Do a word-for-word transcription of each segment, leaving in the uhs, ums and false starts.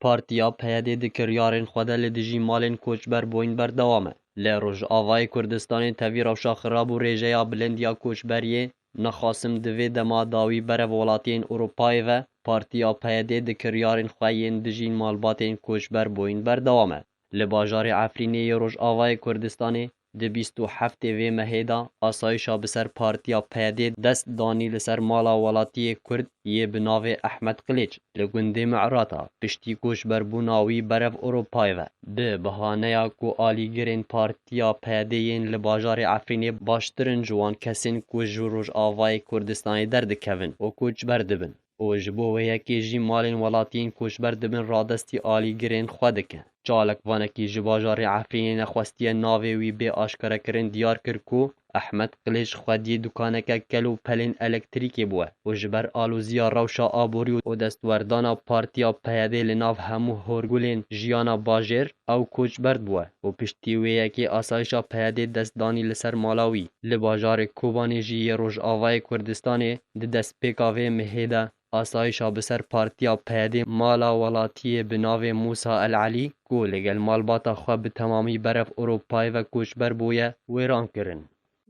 Partiya P Y D di kiryarên xwe de li dijî malên koçber bûyîn berdewam e. Li Rojavayê Kurdistanê tevî rewşa xirab û rêjeya bilind ya koçberiyê nexasim di vê dema dawî berev welatiyên Ewropayê ve, Partiya P Y D di kiryarên xwe yên dijî malbatên koçber bûyîn berdewam e. Li bajarê Efrînê yê Rojavayê Kurdistanê di bîst û heftê vê mehê de asayişa bi ser Partiya P Y D dest danî li ser mala welatiyê Kurd yê bi navê Ehmed Qiliç li gundê Mi'rata, piştî koçberbûna wî berev Ewropayê ve. Bi bahaneya ku alîgirên Partiya P Y D yên li bajarê Efrînê baştir in ji wan kesên ku ji Rojavayê Kurdistanê derdikevin û koçber dibin. Û ji bo wê yekê jî malên welatiyên koçber dibin radestî alîgirên xwe dike. Çalakvanekî ji bajarê Efrînê nexwestiye navê wî bê aşkarekirin diyar kir ku Ehmed Qiliç xwediyê dukaneke kel û pelên elektrîkê bûye û ji ber aloziya rewşa aborî û destwerdana Partiya P Y D li nav hemû horgulên jiyana bajêr, ew koçber bûye û piştî wê yekê asayişa P Y D dest danî li ser mala wî. Li bajarê Kobanê jî yê Rojavayê Kurdistanê di destpêka vê mehê de asayişa bi ser Partiya P Y D mala welatiyê bi navê Mûsa El Elî ku li gel malbata xwe bi temamî berev Ewropayê ve koçber bûye, wêran kirin.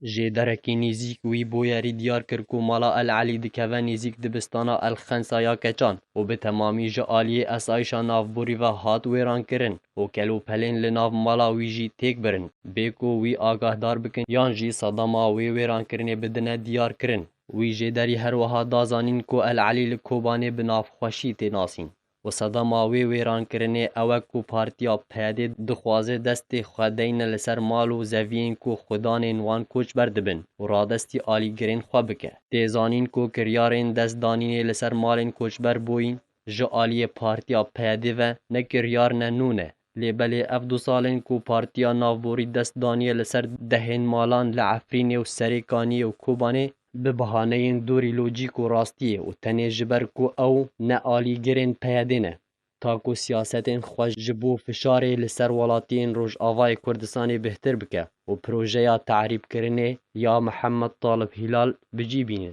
Jêderekî nêzîk wî bûyerî diyar kir ku mala El Elî dikeve nêzîk dibistana El Xensa ya keçan û bi temamî ji aliyê asayişa navborî ve hat wêran kirin û kel û pelên li nav mala wî jî têk birin, bê ku wî agahdar bikin yan jî sedema wê wêrankirinê bidine diyar kirin. Wî jêderî her wiha da zanîn ku El Elî li Kobanê bi navxweşî tê nasîn û sedema wê wêrankirinê ew e ku Partiya P Y D dixwaze destê xwe deyne li ser mal û zeviyên ku xudanên wan koçber dibin û radestî alîgirên xwe bike. Tê zanîn ku kiryarên destdanînê li ser malên koçber bûyîn ji aliyê Partiya P Y D ve ne kiryar ne nû ne. Lê belê ev du sal in ku Partiya Navborî dest daniye li ser dehên malan li Efrînê û Serêkaniyê û Kobanê bi bahaneyên dorî lojîk û rastiyê û tenê ji ber ku ew ne alîgirên P Y D ne. Ta ku siyasetên xwe ji bo fişarê li ser welatiyên Rojavayê Kurdistanê bêhtir bike û projeya tehrîbkirinê ya Mihemed Talib Hîlal bi cî bîne.